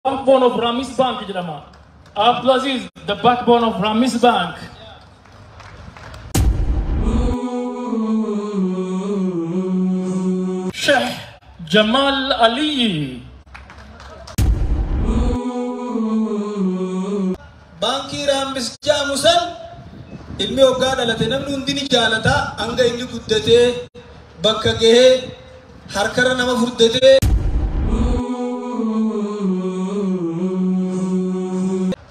Backbone of Ramis Bank jedhama. Abdulaziz, the backbone of Ramis Bank. Sheikh Jamal Ali. Baankii Raammis jedhamu san ilmi hoggaa dhalate namni hundi ni jaalata, hanga inni guddatee bakka gahee harkarra nama furdatee.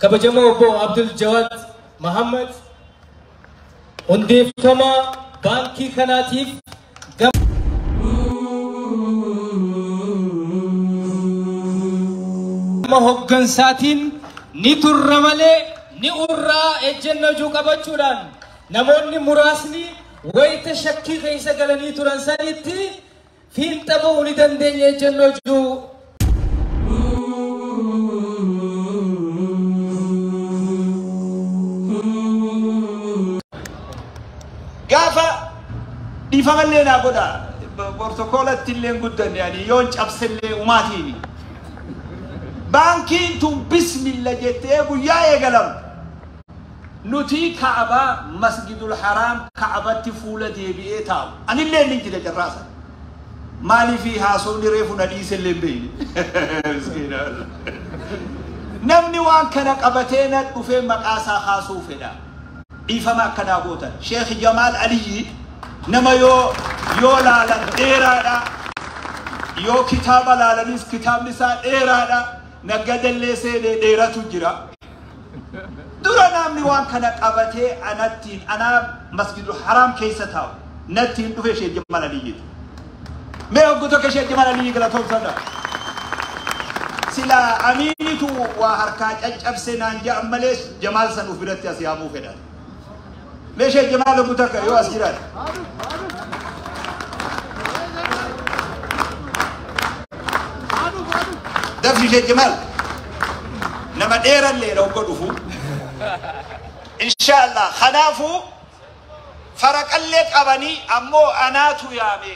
Kabajamoo obbo Abdul Jawad Mahammad hundeeffama baankii kanaatiif gama hoggansaatiin ni turra malee ni urraa ejjennoo jiru qabachuudhaan namoonni muraasni wayita shakkii keessa galanii turan sanitti fiinxa ba'uu ni dandeenya ejjennoo jiru. Gaafa dhiifamallee naa godha, bortokoolatti illee guddanne ani yoon cabsellee umaatiini. Baankiin tun bismilla jettee guyyaa eegalamtu. Nuti Ka'abaa Masjidul Haraam Ka'abatti fuula deebi'ee taa'u. Anillee ni jira carraasa. Maaliif haasofni reefu na dhiisellee hin beekne. Miskiina. Namni waan kana qabatee na dhufee maqaa isaa haasuu fedha. Dhiifama akkanaa gootan. Sheekh Jamaal Aliyyi nama yoo laalan dheeraadha. Yoo kitaaba laalanis kitaabni isaa dheeraadha. Naggadallee seenee dheeratu jira. Dura namni waan kana qabatee anattiin anaa Masjidul Haraam keessa taa'u nattiin dhufe Sheekh Jamaal Aliyyiiti. Mee hoggu tokko Sheekh Jamaal Aliyyi galatoomsadha. Sila amiinitu waa harkaa caccabse naan jedhan malee Jamaal san uf biratti as yaamuu fedhan. Mee Sheekh Jamaal hoggu takka yoo as jiraate. Dafni Sheekh Jamaal nama dheerallee hogga dhufu. Inshaallah kanaafuu faraqallee qabanii ammoo anaatu yaame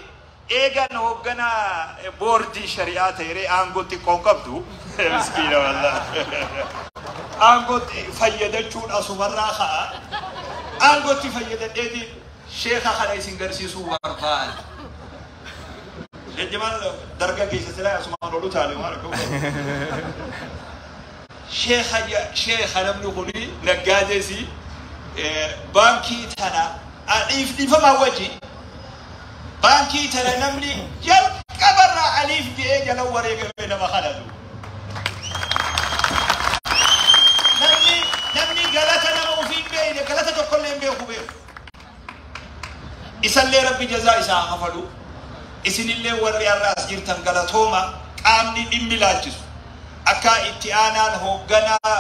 eegan hoogganaa boordii shari'aa ta'ee aangoo xiqqoon qabdu. Miskiina wallah. Aangootti fayyadachuun asumarraa ka'a. Aangootti fayyadadheeti sheeka kana isin garsiisuu barbaada. Sheekh Jamaal dargaggeessa silaa asumaan olu taale waan akka sheekha namni kuni naggaadeesi baankii tana dhiifamaa wajji baankii tana namni jalqabarraa aliif je'ee jala wareegame nama kanatu. Namni galata nama ofii hin beekne galata tokkollee hin beeku beeku. Isallee Rabbi jazaa isaa kafalu. Isinillee warri har'a as jirtan galatooma qaamni dhimmi laalchisu. Akka itti aanaan hoogganaa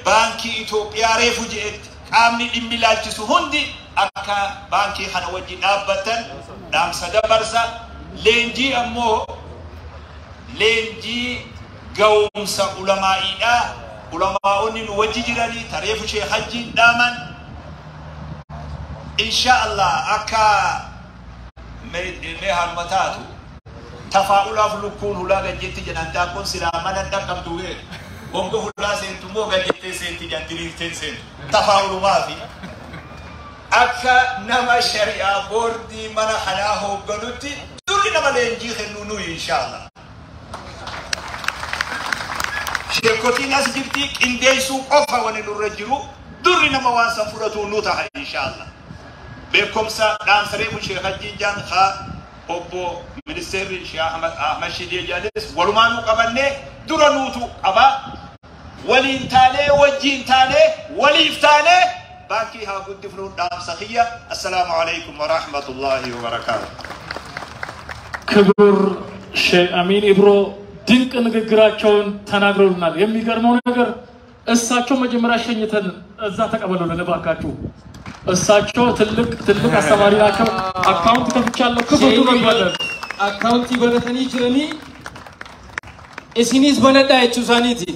baankii Itoophiyaa reefu je'etti qaamni dhimmi laalchisu hundi akka baankii kana wajjin dhaabbatan dhaamsa dabarsa. Leenjii ammoo leenjii ga'umsa ulamaa'iidha. Ulamaa'onni nu wajji jiranii tareefu Sheekh Hajjiin dhaaman. Insha Allah akka mee haaluma taatu tafaa'ulaaf lukkuun hulaa gajjetti jedhan daakkoon silaa mana dhaqqabdu gee. Honga hulaa seentu moo gajjettee seenti jedhan diriirtee seentu. Tafaa'ulumaafi akka nama shari'aa boordii mana kanaa hoogganutti durri nama leenjii kennu nuyi insha Allah. Sheekotiin as jirti qindeessuu qofa wani nurra jiru durri nama waan san fudhatu nu taha insha Allah. Beekumsa dhaamsa reefu Sheekh Hajjiin jaan haa obbo ministeerri Sheekh Ahmad Shidee jaanis walumaanuu qabannee dura nuutu qaba. Waliin taanee wajjiin taanee waliif taanee baankii haa guddifnuun dhaamsa kiyya. Assalaamu alaikum wa rahmatullahi wa barakaatuh. ክቡር ሼህ አሚን ኢብሮ ድንቅ ንግግራቸውን ተናግረውልናል። የሚገርመው ነገር እሳቸው መጀመሪያ ሸኝተን እዛ ተቀበሉልን እባካችሁ። እሳቸው ትልቅ ትልቅ አስተማሪ ናቸው። አካውንት ከፍቻለሁ፣ ክፈቱ እንባለን። Akkaawuntii banatanii jiranii isinis banadhaa jechuu isaaniiti.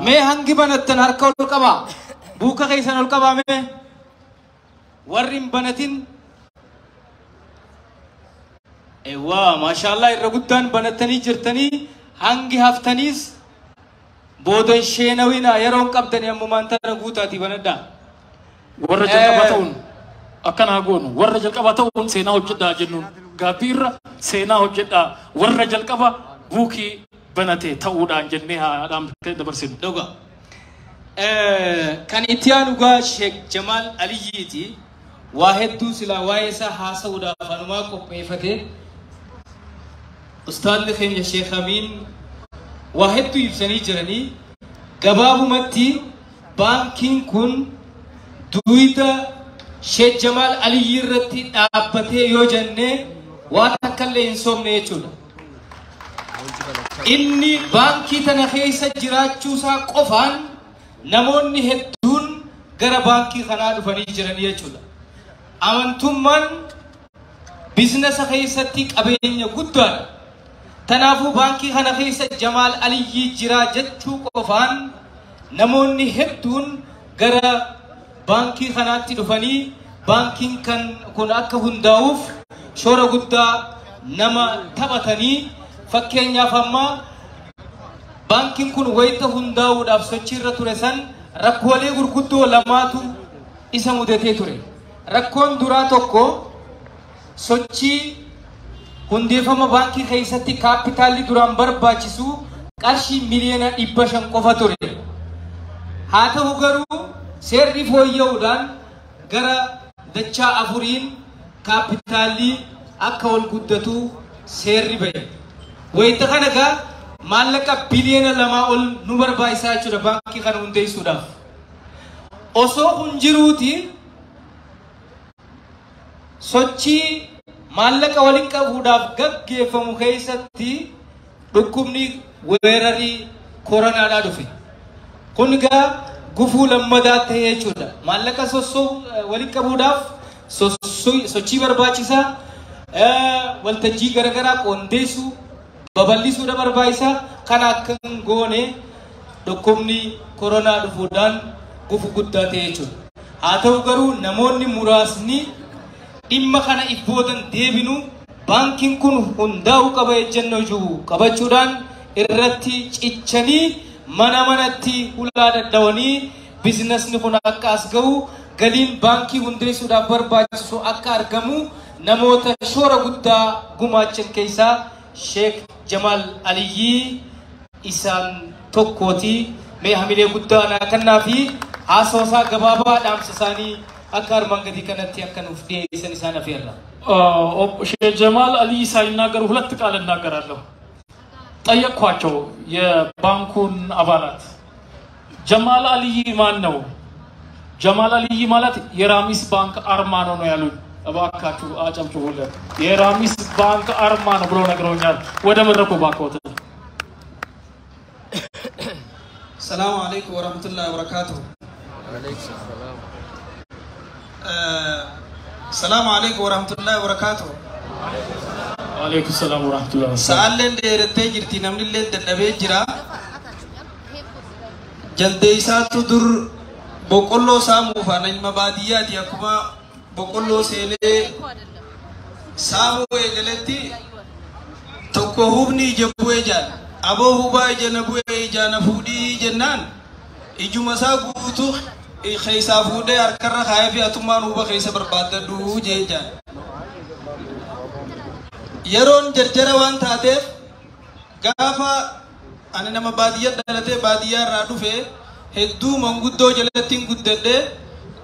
Mee hangi banattan harka ol qabaa. Buuka keessan ol qabaa mee. Warri hin banatin Eewwaa maashaallah irra guddaan banattanii jirtanii. Hangi haftaniis boodan sheenawinaa yeroon qabdani ammumaan tana guutaatii banadhaa. Warra jalqabaa ta'uun akkanaa goonu, warra jalqabaa ta'uun seenaa hojjedhaa jennuun gaabbii irra seenaa hojjedhaa, warra jalqaba buukii banate ta'uudhaan jennee haadhaan dabarsinu. Dhuga. Kan itti aanu gaa Sheek Jamaal Aliyyiiti. Waa hedduu silaa waa'ee isaa haasa'uudhaaf anumaa qopheeffate. Ustaadni keenya Sheek Amiin waa hedduu ibsanii jiranii, gabaabumatti baankiin kun duwida Sheek Jamaal Aliyyi irratti dhaabbatee yoo jennee waa takka illee hin soomne jechuudha. Inni baankii tana keessa jiraachuusaa qofaan namoonni hedduun gara baankii kanaa dhufanii jiran jechuudha. Amantummaan biizinasa keessatti qabeenya guddaadha. Kanaafuu baankii kana keessa Jamaal Aliyyii jira jechuu qofaan namoonni hedduun gara baankii kanaatti dhufanii baankiin kan kun akka hundaa'uuf shoora guddaa nama taphatanii. Fakkeenyaaf, amma baankiin kun wayita hundaa'uudhaaf sochiirra ture san rakkoolee gurguddoo lamaatu isa mudatee ture. Rakkoon duraa tokko, sochii hundeeffama baankii keessatti kaapitaalli duraan barbaachisu qarshii 500,000,000 qofa ture. Haa ta'u garuu seerri fooyya'uudhaan gara dachaa afuriin kaapitaalli akka ol guddatu seerri ba'e. Wayita kana gaa maallaqa 2 biliyoona ol nu barbaachisaa jechuudha baankii kana hundeessuudhaaf. Osoo kun jiruuti sochii maallaqa waliin qabuudhaaf gaggeeffamu keessatti dhukkubni weerarii koronaadhaa dhufe. Kun egaa gufuu lammadaa ta'e jechuudha. Maallaqa sossoo waliin qabuudhaaf sochii barbaachisaa, waltajjii garaagaraa qondeessuu, babal'isuudha barbaachisaa. Kana akka hin goone dhukkubni koronaa dhufuudhaan gufuu guddaa ta'e jechuudha. Haa ta'u garuu namoonni muraasni dhimma kana if boodan deebinu, baankiin kun hundaa'uu qaba ejjennoo jiru qabachuudhaan irratti cichanii mana manatti hulaa dadhawanii biizinasni kun akka as ga'u, galiin baankii hundeessuudhaaf barbaachisu akka argamu namoota shoora guddaa gumaachan keessaa Sheek Jamaal Aliyyii isaan tokkooti. Mee hamilee guddaa naa kennaa fi haasawaa isaa gabaabaa dhaamsa isaanii akka armaan gadii kanatti akka nuuf dhiyeessan isaan afeerra. ሼህ ጀማል አልይ ሳይናገሩ ሁለት ቃል እናገራለሁ። ጠየቅኳቸው የባንኩን አባላት፣ ጀማል አልይ ማን ነው? ጀማል አልይ ማለት የራሚስ ባንክ አርማ ነው ነው ያሉኝ። እባካችሁ አጨብጭቡለት። የራሚስ ባንክ አርማ ነው ብሎ ነግረውኛል። ወደ መድረኩ ባክዎት። السلام عليكم ورحمة الله وبركاته. السلام عليكم ورحمة الله وبركاته. وعليكم السلام ورحمة الله وبركاته. Sa'aalleen dheerattee jirti, namni illee dadhabee jira. Jaldeessaatu dur boqqolloo saamuuf, ana ilma baadiyyaati, akkuma boqqolloo seenee saamuu eegaletti tokko hubni ija bu'ee jaal. Aboo hubaa ija na bu'ee ija na fuudhii jennaan ijuma isaa guutuu keessaa fuudhee harkarra kaayee fi atummaan huba keessa barbaaddadhu jee jaal. Yeroon jarjara waan taateef gaafa ani nama baadiyyaa dhalatee baadiyyaa irraa dhufe, hedduu manguddoo jalatti hin guddadhe.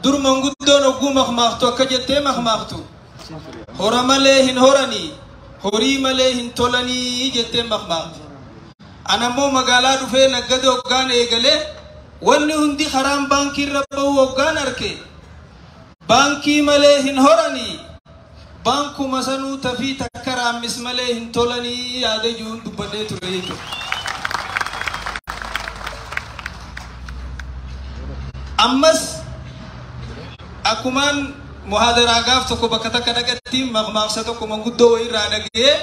Dur manguddoon hogguu makmaaktu akka jettee makmaaktu, "Hora malee hin horanii, horii malee hin tolanii," jettee makmaaktu. Ana immoo magaalaa dhufee naggada hoggaan eegalee wanni hundi karaan baankii irra bahu hoggaan arke, "Baankii malee hin horanii, baankuma sanuu tafii takka Raammis malee hin tolanii," yaada jiruun dubbadhee ture jechuudha. Ammas akkumaan muhaadaraa gaaf tokko bakka takka dhaqatti maqmaaqsa tokko manguddoo wayiirraa dhaga'ee,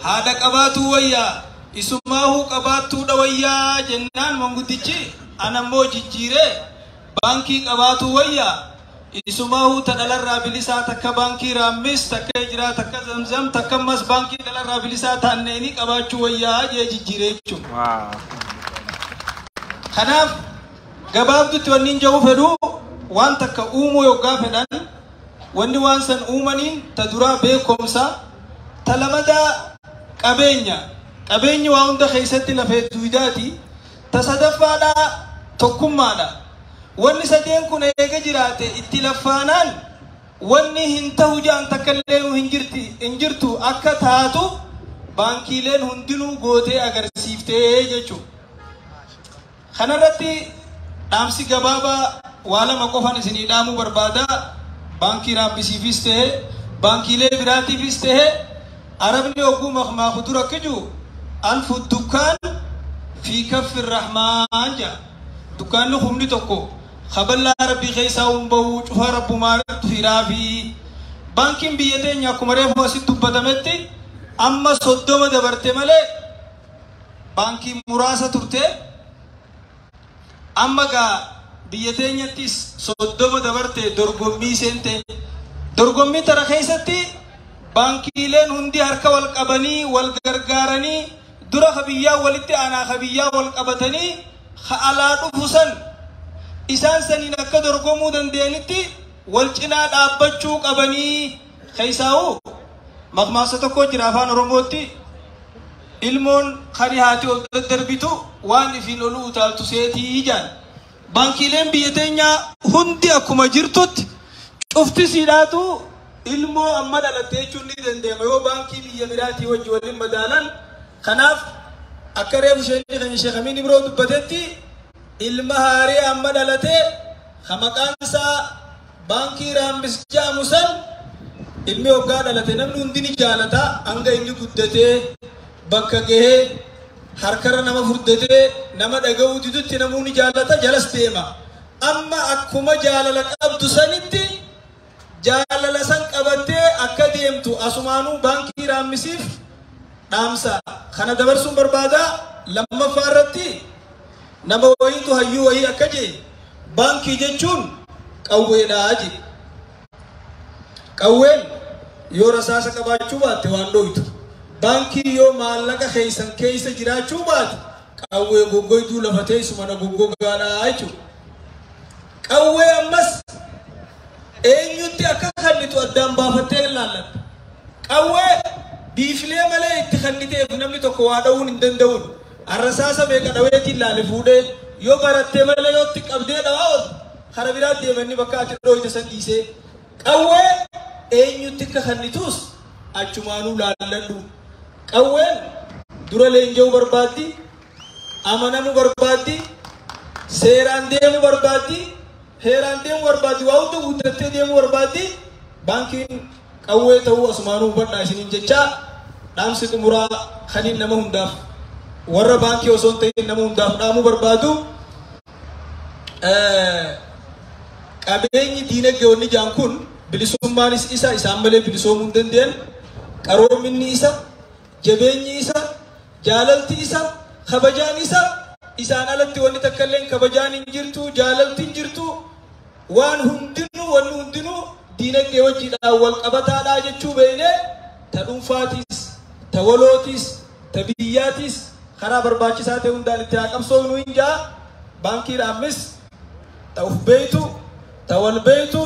"Haadha qabaatuu wayyaa, isumaahuu qabaattuudha wayyaa," jennaan manguddichi, anammoo jijjiiree, "Baankii qabaatuu wayyaa, Isumahu ta dhalarraa bilisaa takka baankii Raammis, takka Hijiraa, takka Zamzam, takka ammas baankii dhalarraa bilisaa taanneeni qabaachuu wayyaa jee jijjiire jechuudha. Kanaaf gabaabdutti wanni hin jedhu fedhu, waan takka uumuu yoggaa fedhan, wanni waan san uumaniin ta duraa beekumsa, ta lamadaa qabeenya. Qabeenyi waa hunda keessatti lafee duwidaati. Ta sadaffaadhaa tokkummaadha. Wanni sadeen kun eega jiraate itti laffaanaan wanni hin tahu jaan takka illee hin jirti hin jirtu. Akka taatu baankiileen hundinuu gootee agarsiiftee jechuudha. Kanarratti dhaamsi gabaabaa waa lama qofan isinii dhaamuu barbaada. Baankii Raammisiifis ta'e, baankiilee biraatiifis ta'e, Arabni hogguu makmaaku dura akka jiru "ألف دكان في كف الرحمن" jaa. Dukkaanni humni tokko kaballaa Rabbii keessaa hin bahu, cufa Rabbumaa firaa fi baankiin biyya teenya akkuma reefu asitti dubbatametti amma 30 dabarte malee baankii muraasa turte. Amma gaa biyya teenyattis 30 dabarte, dorgommii seente. Dorgommii tana keessatti baankiileen hundi harka wal qabanii wal gargaaranii, dura ka biyyaa walitti aanaa ka biyyaa wal qabatanii, ka alaa dhufu san isaan saniin akka dorgomuu danda'anitti wal cinaa dhaabbachuu qabanii. Keessaa'u maqmaasa tokko jira afaan Oromootti, "Ilmoon kari haati ol daddarbitu waan ifiin olu utaaltu seetii" jaan. Baankiileen biyya teenyaa hundi akkuma jirtutti cufti siidhaatu ilmoo amma dhalatte jechuun ni danda'ama yoo baankii biyya biraatii wajji waliin madaalan. Kanaaf akka reefu isheen kan Sheekh Amiin Ibroo dubbatetti, ilma haarii amma dhalate ka maqaan isaa baankii Raambis jedhamu san, ilmi hoggaa dhalate namni hundi ni jaalata. Hanga inni guddatee bakka gahee harkarra nama furdatee nama dhaga'uu didutti namuu ni jaalata, jalas deema. Amma akkuma jaalala qabdu sanitti jaalala san qabattee akka deemtu asumaanuu baankii Raammisiif dhaamsa kana dabarsuun barbaada. Lammaffaa irratti nama wayiitu hayyuu wayii akka jee, "Baankii jechuun qawweedhaa" jedhe. Qawween yoo rasaasa qabaachuu baatte waan dhoytu. Baankii yoo maallaqa keessan keessa jiraachuu baate qawwee goggoytuu lafa teessu mana goggogaadhaa jechuudha. Qawwee ammas eenyutti akka kannitu addaan baafattee ilaallatta. Qawwee biifilee malee itti kanniteef namni tokko waa dha'uun hin danda'uun. Arrasaasa meeqa dhaweetiin ilaale fuudhee, yoo barattee malee yoo itti qabdee dhawaa ooltu kara biraa deemanni bakka ati dhooyte san dhiisee. Qawwee eenyutti akka kannituus achumaanuu laalladhu. Qawween dura leenji'uu barbaaddi, amanamuu barbaaddi, seeraan deemuu barbaaddi, heeraan deemuu barbaaddi, waa hunda guuttattee deemuu barbaaddi. Baankiin qawwee ta'uu asumaanuu hubadhaa isiniin jechaa, dhaamsi xumuraa kaniin nama hundaaf, warra baankii osoo hin ta'in nama hundaaf dhaamuu barbaadu, qabeenyi diinagdee wanni jaan kun bilisummaanis isa, isaan malee bilisoomuu hin dandeenye. Qaroominni isa, jabeenyi isa, jaalalti isa, kabajaan isa. Isaan alatti wanni takka illee kabajaan hin jirtu, jaalalti hin jirtu. Waan hundinuu, wanni hundinuu diinagdee wajjiidhaan wal qabataadhaa jechuu beeknee, ta dhuunfaatis, ta walootis, ta biyyaatis karaa barbaachisaa ta'e hundaan itti haa qabsoofnu hin jaa. Baankii Raammis ta uf beeytu, ta wal beeytu,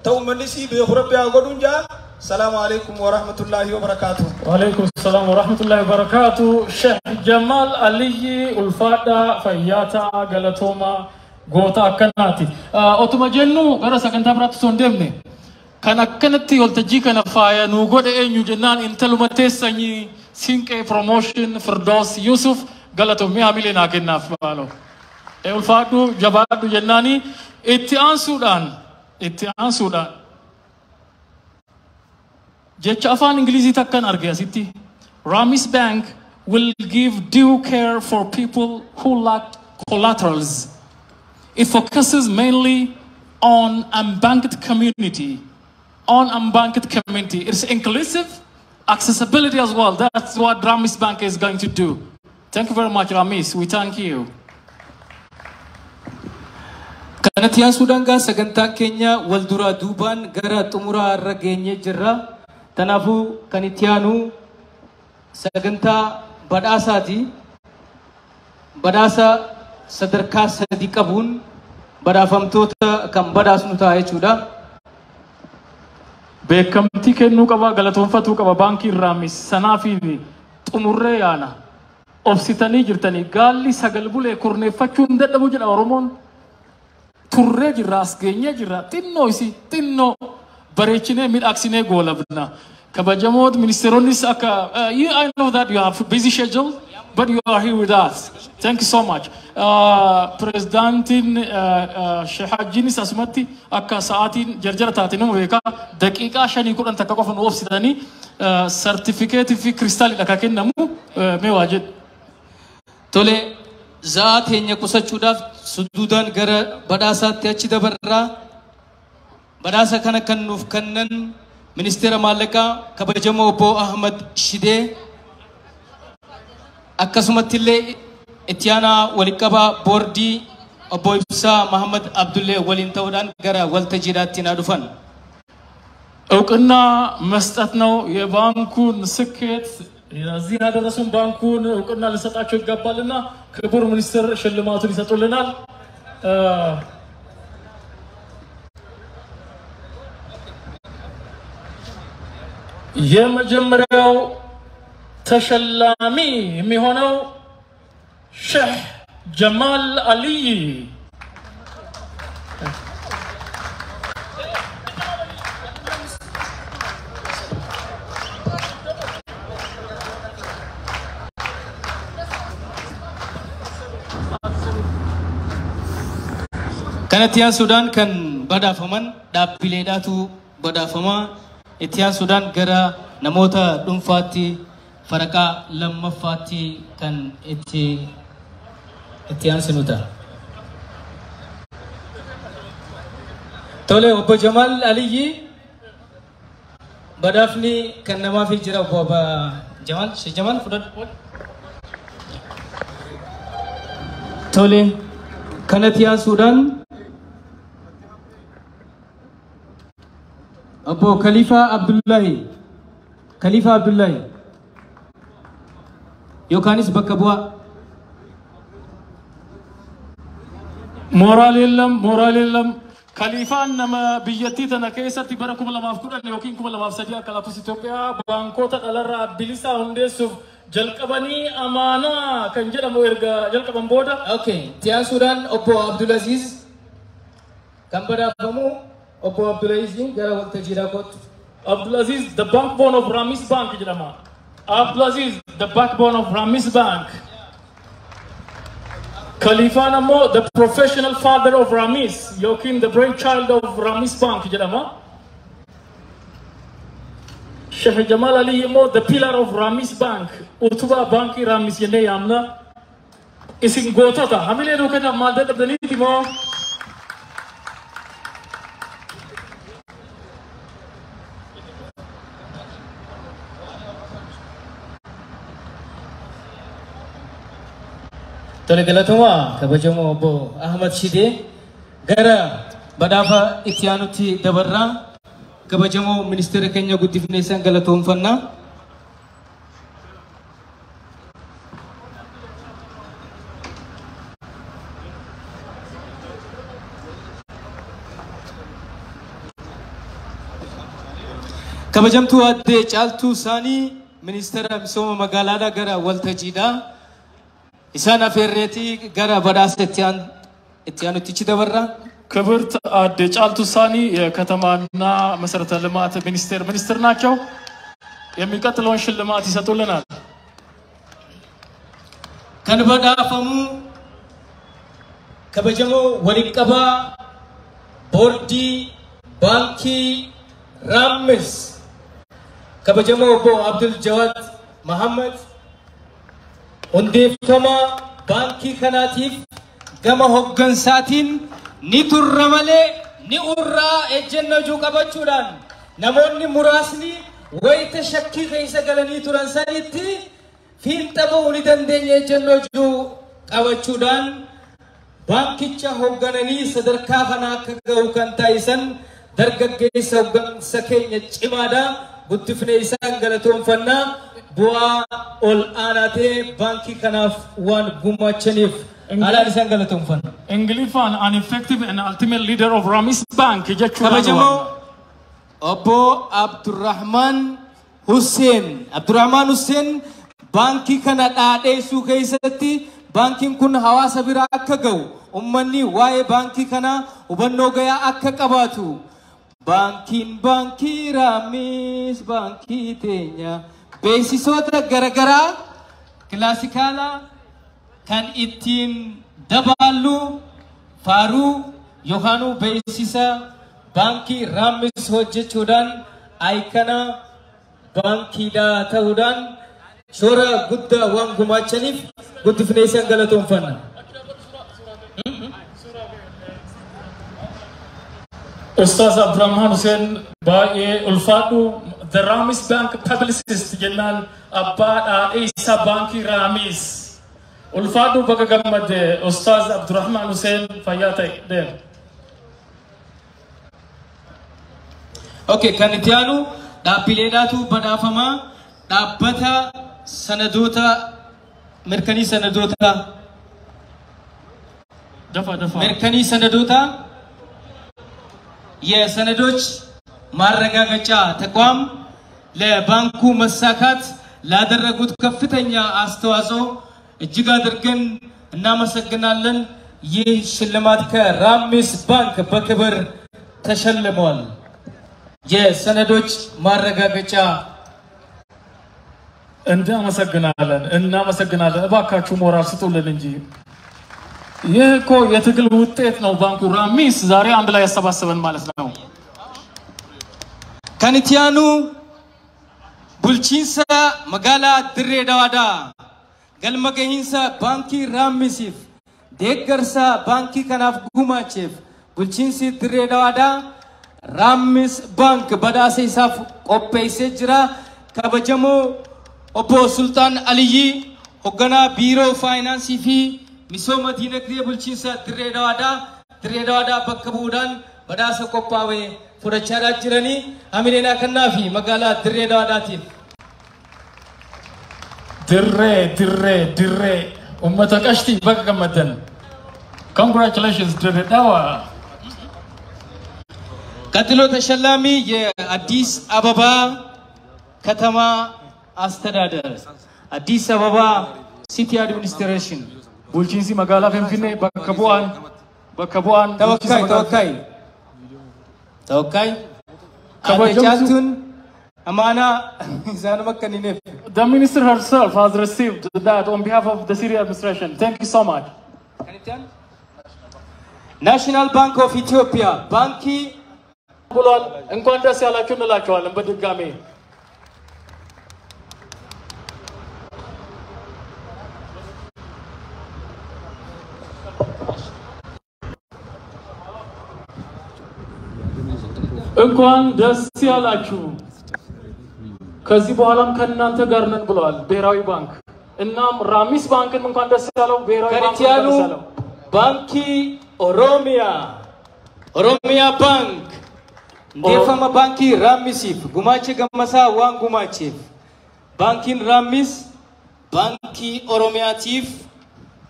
ta uummanni sii beeku Rabbi haa godhuun jaa. السلام عليكم ورحمة الله وبركاته. وعليكم السلام ورحمة الله وبركاته. Sheikh Jamal Aliyi, ulfaadha, fayyaata, galatooma, goota akkanaati. Otuma jennu gara sagantaa biraatti osoo hin deemne, kan akkanatti waltajjii kana faaya nuu godhe eenyu jennaan, intaluma teessanyii Sinqee Promotion Firdaus Yusuf galatoomii hamilee naa kennaaf maaloo. Ulfaadhu, jabaadhu jennaani. Itti aansuudhaan jecha afaan Ingilizii takkan arge asitti. "Ramis Bank will give due care for people who lack collaterals. It focuses mainly on unbanked community. On unbanked community. It's inclusive, accessibility as well. That's what Ramis Bank is going to do. Thank you very much, Ramis. We thank you. Kanatti aansuudhaan gaa sagantaan keenya wal duraa duubaan gara xumuraa irra geenyee jirra. Kanaafuu kan itti aanu sagantaa badhaasaati. Badhaasa sadarkaa sadi qabuun badhaafamtoota kan badhaasnu ta'a jechuudha. Beekamtii kennuu qaba, galatoonfatuu qaba baankii Raamis sanaa fi xumurree yaana. Obsitanii jirtanii gaalli sagal bulee kurneeffachuu hin dadhabu jedha Oromoon. Turree jirra, as geenyee jirra, xinnoo isi xinnoo bareechinee miidhagsinee goolabna. Kabajamoot ministeeronnis akka you, I know that you have busy schedule, but you are here with us. Thank you so much. Pirezidaantiin Sheekh Hajjiinis asumatti akka sa'aatiin jarjara taate nama beekaa daqiiqaa 5 10 takka qofa nu obsitanii sartifikeetii fi kiristaalidha kan kennamu mee waa jedhu. Tole, za'aa teenya qusachuudhaaf suduudaan gara badhaasaatti achi dabarraa. Badhaasa kana kan nuuf kennan ministeera maallaqaa kabajamoo obbo Ahmad Shidee, akkasumatti illee itti aanaa waliqqabaa boordii obbo Ibsaa Mahammad Abdullee waliin ta'uudhaan gara waltajjiidhaatti naa dhufan. እውቅና መስጠት ነው። የባንኩን ስኬት እዚህ ያደረሱን ባንኩን እውቅና ልንሰጣቸው ይገባልና ክቡር ሚኒስትር ሽልማቱን ይሰጡልናል። የመጀመሪያው ተሸላሚ የሚሆነው ሼህ ጀማል አልይ። Kanatti aansuudhaan kan badhaafaman dhaabbileedhaatu badhaafama. Itti aansuudhaan gara namoota dhuunfaatti faraqaa lammaffaatti kan itti aansinu ta'a. Tole, obbo Jamaal Aliyyi, badhaafni kan namaaf jira. Obbo Jamaal, Sheekh Jamaal, fudhadhu. Tole, kanatti aansuudhaan obbo Khalifa Abdullahi, Khalifa Abdullahi yookaanis bakka bu'aa. ሞራል የለም፣ ሞራል የለም። Kaliifaan nama biyyattii tana keessatti bara 2010 yookiin 2003 akka lakkoofsa Itoophiyaa baankota dhalarraa bilisaa hundeessuuf jalqabanii amaanaa kan jedhamu erga jalqaban booda. Okay, itti aansuudhaan obbo Abdulaziz kan badhaafamu, obbo Abdulaziz gara waltajjiidhaa kottu. Abdulaziz, the backbone of Ramis Bank jedhama. Abdulaziz, the backbone of Ramis Bank. Khalifaan ammoo the professional father of Ramis yookiin the brainchild of Ramis Bank jedhama. Sheikh Jamal Ali immoo the pillar of Ramis Bank, utubaa baankii Ramis jennee yaamna. Isin gootota hamilee nuu kennaaf maal dadhabdaniiti moo? Tole, galatooma kabajamoo obbo Ahmad Shidee. Gara badhaafa itti aanutti dabarraa. Kabajamoo ministeera keenya guddifnee isaan galatoomfannaa. Kabajamtuu addee Caaltuu Saanii, ministeera misooma magaalaadhaa, gara waltajjiidhaa. Isaan afeerreetii gara badhaasa itti aanutti dabarraa. ክብርት አዴ ጫልቱ ሳኒ የከተማና መሰረተ ልማት ሚኒስቴር ሚኒስትር ናቸው። የሚቀጥለውን ሽልማት ይሰጡልናል። Kan badhaafamu kabajamoo waliqqabaa boordii baankii Raammis, kabajamoo obbo Abdul Jawad Mahammad, hundeeffama baankii kanaatiif gama hoggansaatiin ni turra malee ni urraa ejjennoo jiru qabachuudhaan namoonni muraasni wayita shakkii keessa galanii turan sanitti fiinxa ba'uu ni dandeenya ejjennoo jiru qabachuudhaan Baankicha hooggananii sadarkaa kana akka ga'u kan taasisan dargaggeessa hooggansa keenya cimaadha. Guddifnee isaan galatoonfannaa bu'aa ol aanaa ta'e baankii kanaaf waan gumaachaniif haalaan isaan galatoonfanna. Ingiliffaan an effective and ultimate leader of Ramis Bank jechuudha. Kabajamoo obbo Abdurrahman Hussein. Abdurrahman Hussein baankii kana dhaadheessuu keessatti baankiin kun hawaasa bira akka ga'u ummanni waa'ee baankii kanaa hubannoo gayaa akka qabaatu baankiin baankii Raamis baankii teenya beeksisoota garagaraa kilaasikaalaa kan ittiin dabaallu faaruu yookaan beeksisa baankii Raamis hojjechuudhaan ayikana baankiidhaa ta'uudhaan shoora guddaa waan gumaachaniif guddifnee isaan galatoonfanna. Ustaaz Abdurrahman Hussein baay'ee ulfaadhu The Ramis Bank publicist jennaan abbaa dhaadheessa baankii Ramis. Ulfaadhu baga gammadde Ustaaz Abdurrahman Hussein fayyaa ta'e deem. Okay, kan itti aanu dhaabbileedhaatu badhaafamaa dhaabbata sanadoota mirkanii sanadoota Dafa dafa. mirkanii sanadoota የሰነዶች ማረጋገጫ ተቋም ለባንኩ መሳካት ላደረጉት ከፍተኛ አስተዋጽኦ እጅግ አድርገን እናመሰግናለን። ይህ ሽልማት ከራሚስ ባንክ በክብር ተሸልሟል። የሰነዶች ማረጋገጫ እናመሰግናለን እናመሰግናለን። እባካችሁ ሞራል ስጡልን እንጂ ይህ እኮ የትግል ውጤት ነው። ባንኩ ራሚስ ዛሬ አንድ ላይ ያሰባሰበን ማለት ነው። Kan itti aanu bulchiinsa magaalaa Dirree Dawaadhaa galma gahiinsa baankii Raamisiif deeggarsa baankii kanaaf gumaacheef bulchiinsi Dirree Dawaadhaa Raamis Baank badhaasa isaaf qopheessee jira. Kabajamoo obbo Sultaan Aliyyii hoogganaa biiroo faayinaansii fi misooma diinagdee bulchiinsa Dirree Dawaadhaa Dirree Dawaadhaa bakka bu'uudhaan badhaasa qophaa'e fudhachaa jiranii hamileen kennaa fi magaalaa Dirree Dawaadhaatiif. Dirree dirree dirree uummata qashtii baga gammaddan. Congratulations Dirree Dawa. ቀጥሎ ተሸላሚ የአዲስ አበባ ከተማ አስተዳደር አዲስ አበባ city administration Bulchiinsi magaalaa Finfinnee bakka bu'aan ተወካይ ተወካይ ተወካይ Kabajamtuu- Caaltuun amaanaa isaanuma kenniniif. The minister herself has received that on behalf of the city administration. Thank you so much. National Bank of Ethiopia ባንኪ ብሏል። እንኳን ደስ ያላችሁ እንላቸዋለን በድጋሜ። እንኳን ደስ ያላችሁ። ከዚህ በኋላም ከእናንተ ጋር ነን ብለዋል ብሔራዊ ባንክ። እናም ራሚስ ባንክን እንኳን ደስ ያለው፣ ብሔራዊ ባንክ እንኳን Kan itti aanu ደስ ያለው። Baankii Oromiyaa Oromiyaa Bank hundeeffama baankii Raamisiif gumaacha gammasaa waan gumaacheef baankiin Raamis baankii Oromiyaatiif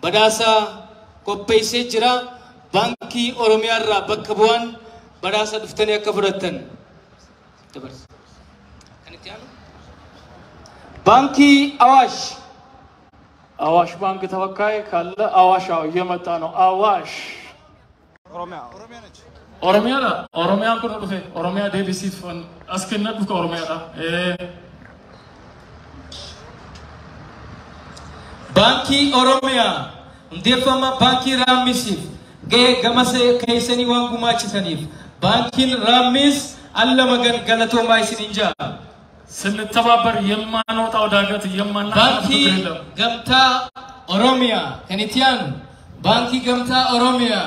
badhaasa qopheessee jira. Baankii Oromiyaa irraa bakka bu'aan badhaasa dhuftanii akka fudhattan. Dabarsa. Kan itti aanu? Baankii Awaash አዋሽ ባንክ ተወካይ ካለ አዋሽ አዎ፣ እየመጣ ነው። አዋሽ ኦሮሚያ ኦሮሚያን kun dhufe ኦሮሚያ deebisiif as kennadhu ka oromiyaadha. Baankii Oromiyaa hundeeffama baankii Raamisiif gahee gama keessanii waan gumaachisaniif baankiin Raamis alla magan galatoomaa isiniin jaa. ስንተባበር የማንወጣው ዳገት የማናልፈው Baankii ችግር የለም። Gamtaa Oromiyaa kan itti aanu Baankii Gamtaa Oromiyaa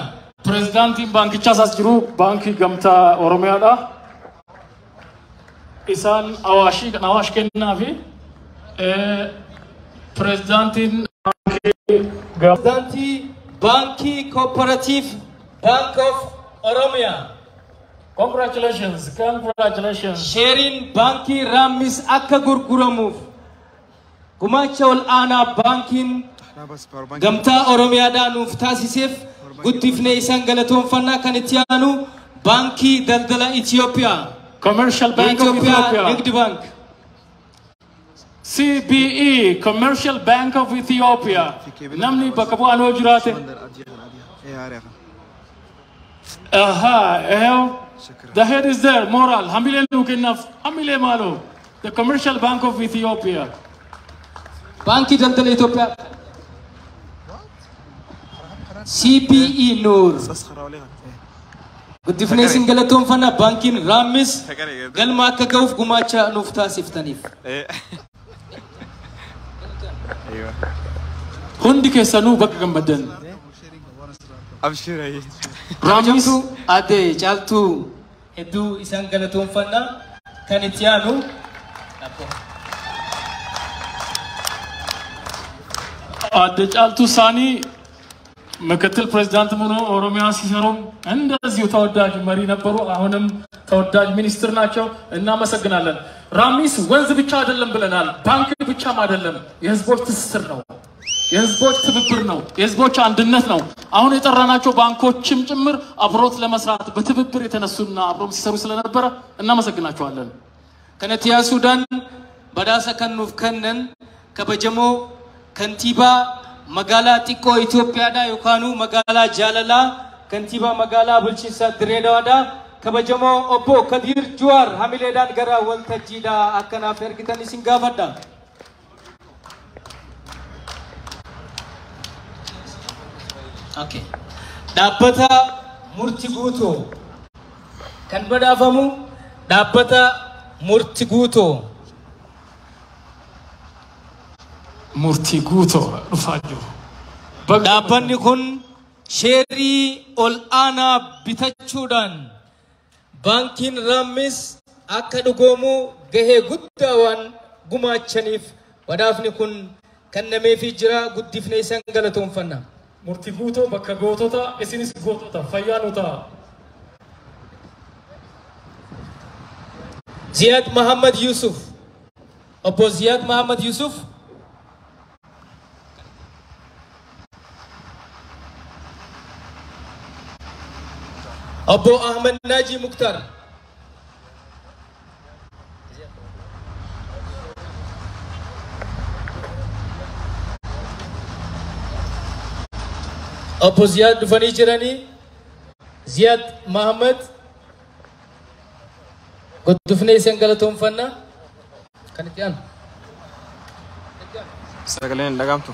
Pireezidaantiin baankichaas as jiru baankii gamtaa Oromiyaadha. Isaan awaashii kan awaash kennaa fi pireezidaantiin baankii Pireezidaantii Baankii Cooperative Bank of Oromia. Congratulations, congratulations. Sheeriin baankii Raammis akka gurguramuuf gumaacha ol aanaa baankiin gamtaa Oromiyaadhaa nuuf taasiseef guddifnee isaan galatoonfannaa. Kan itti aanu Baankii Daldala Itoophiyaa. Commercial Bank of የኢትዮጵያ Ethiopia. ንግድ ባንክ። CBE, Commercial Bank of Ethiopia. Namni bakka bu'aan hoo jiraate. Aha, ይኸው the head is there, moral. Hamilee nuu kennaaf, hamilee maaloo. The Commercial Bank of Ethiopia. Baankii Daldala Itoophiyaa. CBE Nuur. Guddifnee isin galatoonfannaa baankiin Raammis galma akka ga'uuf gumaacha nuuf taasiftaniif. Hundi keessanuu bakka gammaddan. Abshir. Raammis Kabajamtuu Aadde Caaltuu hedduu isaan galatoonfannaa. Kan itti aanu Aadde Caaltuu Saanii ምክትል ፕሬዚዳንት ሆኖ ኦሮሚያ ሲሰሩም እንደዚሁ ተወዳጅ መሪ ነበሩ። አሁንም ተወዳጅ ሚኒስትር ናቸው። እናመሰግናለን። ራሚስ ወንዝ ብቻ አይደለም ብለናል። ባንክ ብቻም አይደለም። የህዝቦች ትስስር ነው። የህዝቦች ትብብር ነው። የህዝቦች አንድነት ነው። አሁን የጠራናቸው ባንኮችም ጭምር አብሮት ለመስራት በትብብር የተነሱና አብሮም ሲሰሩ ስለነበረ እናመሰግናቸዋለን። Kanatti yaasuudhaan badhaasa kan nuuf kennan kabajamoo kantiibaa magaalaa xiqqoo Itoophiyaadhaa yookaanuu magaalaa Jaalalaa, kantiibaa magaalaa bulchiinsa Direedawaadhaa, kabajamoo obbo Kadiir Juwaar hamileedhaan gara waltajjiidhaa akkanaaf ergitan isin gaafadha. Okay. Dhaabbata Murti Guutuu kan badhaafamu dhaabbata Murti Guutuu. Murtii Guutoo dhufaa jiru. Baga Dhaabbanni kun sheerii ol aanaa bitachuudhaan baankiin Raammis akka dhugoomu gahee guddaa waan gumaachaniif badhaafni kun kennameefii jira. Guddifnee isaan galatoonfanna. Murtii Guutoo bakka gootota, isinis gootota, fayyaa nu ta'a. Ziyaad Mahammad Yusuf. Obbo Ziyaad Mahammad Yusuf. Obbo Ahmed Naji Muktar. Obbo Ziyaad dhufanii jiranii. Ziyaad Mahammad. Guddifnee isin galatoonfanna. Kan itti aanu. Sagaleen hin dhagahamtu.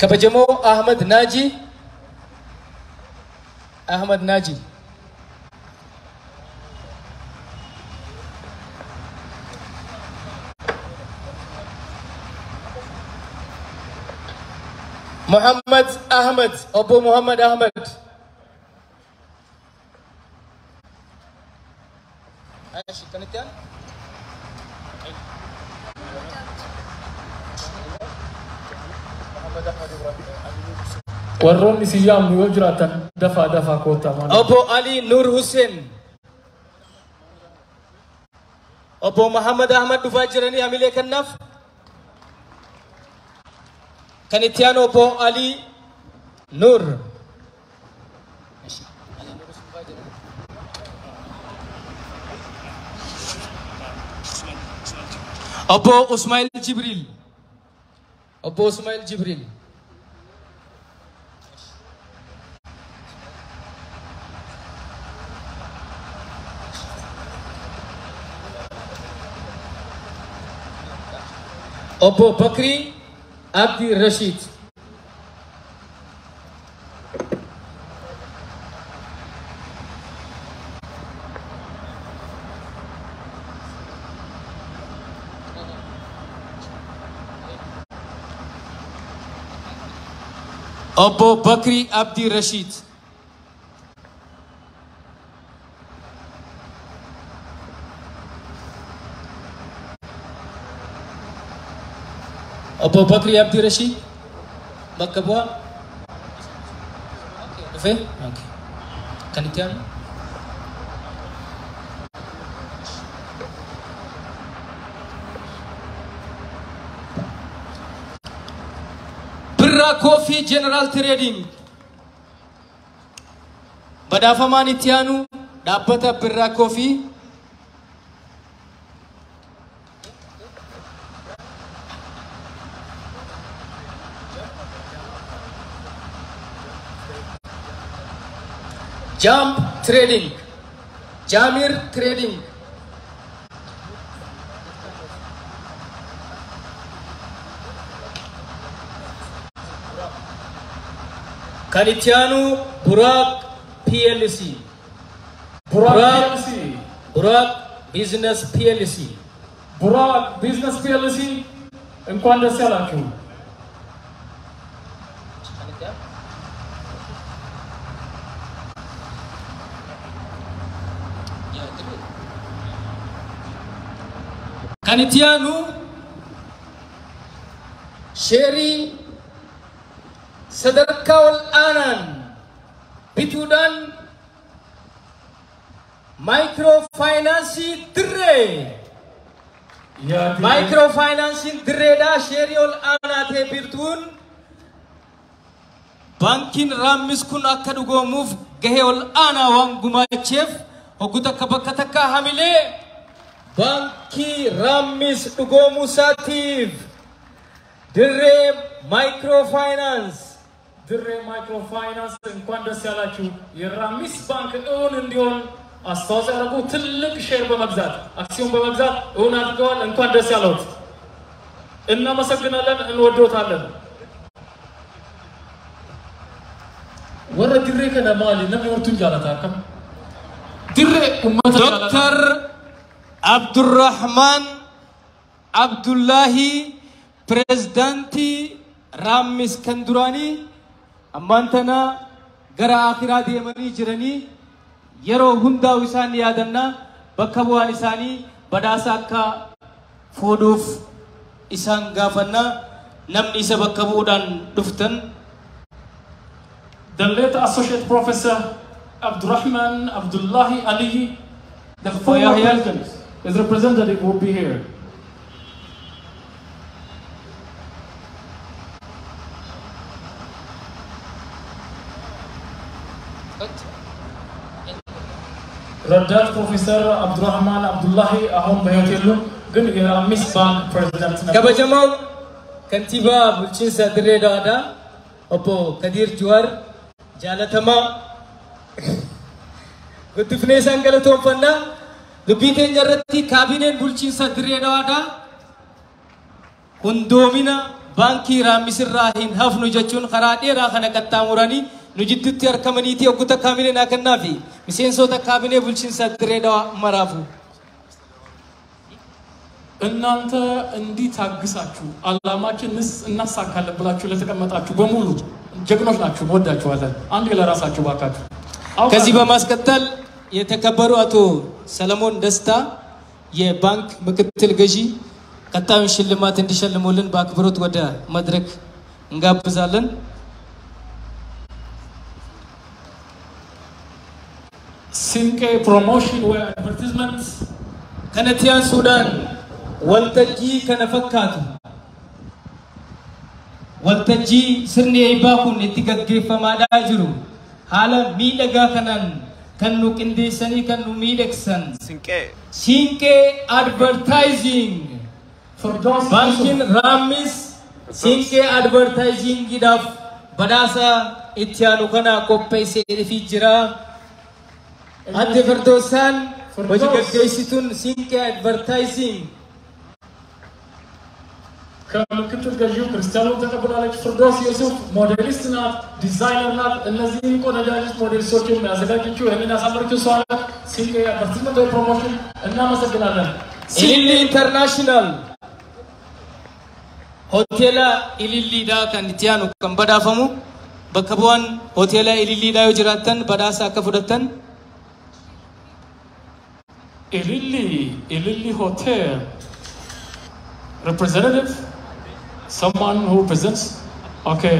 Kabajamoo Ahmad Naaji. Ahmad Naaji. Muhammad Ahmad. Obbo Muhammad Ahmad. Ashi, kan itti aanu? Warroonni isin yaamnu yoo jiraatan dafaa dafaa koottaa maal. Obbo Ali Nur Hussein. Obbo Muhammad Ahmad dhufaa jiranii hamilee kennaaf. Kan itti aanu Obbo Ali Nur. Obbo Usmail Jibril. Obbo Usmail Jibril. Obbo Bakri Abdi Rashid. Obbo Bakri Abdi Rashid. Obbo Bakri Abdi Rashid. Bakka bu'aa. Dhufe? Okay. Kan itti aanu? Birraa Coffee General Trading. Badhaafamaan itti aanu dhaabbata Birraa Coffee. Jump Trading, Jamir Trading. Kan itti aanu Buraaq PLC. Buraaq Buraaq PLC. Buraaq Business PLC. Buraaq Business PLC እንኳን ደስ ያላችሁ። Kan itti aanu sheerii sadarkaa ol aanaan bituudhaan maayikiroo faayinaansii Dirree. Maayikiroo faayinaansiin Dirreedhaa sheerii ol aanaa ta'e bituun baankiin Raammis kun akka dhugoomuuf gahee ol aanaa waan gumaacheef hoggu takka bakka takka hamilee baankii Raammis dhugoomuu isaatiif Dirree maayikiroo faayinaans ድሬ ማይክሮ ፋይናንስ እንኳን ደስ ያላችሁ። የራሚስ ባንክ እውን እንዲሆን አስተዋጽኦ ያደረጉ ትልቅ share በመግዛት፣ አክሲዮን በመግዛት እውን አድርገዋል። እንኳን ደስ ያለዎት። እናመሰግናለን፣ እንወዶታለን። Warra Dirree kana maali namni hortuun jaalata akkam Dirree ummata jaalata. Dooktar Abdurrahman Abdullahi, pirezidaantii Raammis kan duraanii, ammaan tana gara akiraa deemanii jiranii, yeroo hundaa'u isaan yaadanna. Bakka bu'aan isaanii badhaasa akka fuudhuuf isaan gaafanna. Namni isa bakka bu'uudhaan dhuftan. The late Associate Professor Abdurrahman Abdullahi Ali, the former Yahya. President, his representative will be here. ረዳት ፕሮፌሰር አብዱራህማን አብዱላሂ አሁን በህይወት የሉም፣ ግን የራሚስ ባንክ ፕሬዚዳንት ነበሩ። Kabajamoo kantiibaa bulchiinsa Dirree Dawaadhaa obbo Kadiir Juwaar jaalatamaa guddifnee isaan galatoonfannaa. Dubbii teenya irratti kaabineen bulchiinsa Dirree Dawaadhaa hundoomina baankii Raammisirraa hin hafnu jechuun karaa dheeraa kana qaxxaamuranii nu jidduutti argamaniitii hogguta kaabinee naa kennaafi miseensota kaabinee bulchiinsa Dirree Dawaa maraafu. እናንተ እንዲህ ታግሳችሁ አላማችን እናሳካለን ብላችሁ ለተቀመጣችሁ በሙሉ ጀግኖች ናችሁ፣ እንወዳችኋለን። አንድ ለራሳችሁ ባካችሁ። ከዚህ በማስቀጠል የተከበሩ አቶ ሰለሞን ደስታ የባንክ ምክትል ገዢ ቀጣዩን ሽልማት እንዲሸልሙልን በአክብሮት ወደ መድረክ እንጋብዛለን። ሲንቄ Promotion ወይ Advertisement. Kanatti aansuudhaan waltajjii kana fakkaatu, waltajjii sirni eebbaa kun itti gaggeeffamaadhaa jiru haala miidhagaa kanaan kan nu qindeessanii kan nu miidhagsan Sinqee. Siinqee Advertising. Firdaus. Baankiin Raammis Siinqee Advertisingiidhaaf badhaasa itti aanu kana qopheessee jira. Adde Firdoosaan hojii gaggeessituun Siinqee Advertising ከምክትል ገዢው ክርስቲያኑን ተቀብላለች። ፍርዶስ ዩሱፍ ሞዴሊስት ናት፣ ዲዛይነር ናት። እነዚህን ቆነጃጅት ሞዴሊስቶችን ያዘጋጀችው ይህንን ያሳመረችው እሷ ናት። ሲንቄ Advertisement ወይ Promotion እናመሰግናለን። Ililli International hoteela Ililliidhaa kan itti aanu kan badhaafamu bakka bu'aan hoteela Ililliidhaa yoo jiraattan badhaasa akka fudhattan. Ililli Hotel representative, someone who represents. Okay.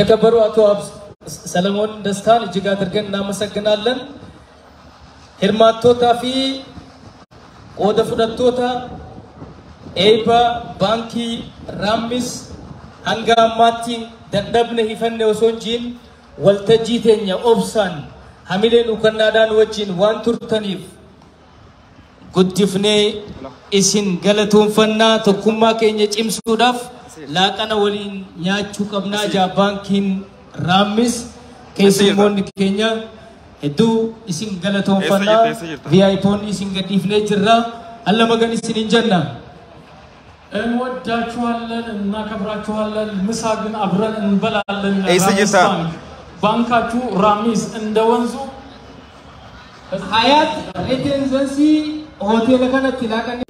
የተከበሩ አቶ ሰለሞን ደስታን እጅግ አድርገን እናመሰግናለን። Hirmaattootaa fi qooda fudhattoota eebba baankii Raammis hanga ammaatti dadhabne hifanne osoo hin jiin waltajjii teenya obsaan hamilee nuukannaadhaan wajjin waan turtaniif guddifnee isin galatoonfannaa. Tokkummaa keenya cimsuudhaaf laaqana waliin nyaachuu qabnaa jaa baankiin Raammis. Keessummoonni keenya hedduu isin galatoonfannaa. VIPoonni isin gadhiifnee jirra. Alla magan isin hin jenna. እንወዳችኋለን፣ እናከብራችኋለን። ምሳ ግን አብረን እንበላለን። Eessa ራሚስ jirta? ባንክ ባንካችሁ ራሚስ እንደ ወንዙ Hayaat Regency hoteela kanatti laaqanni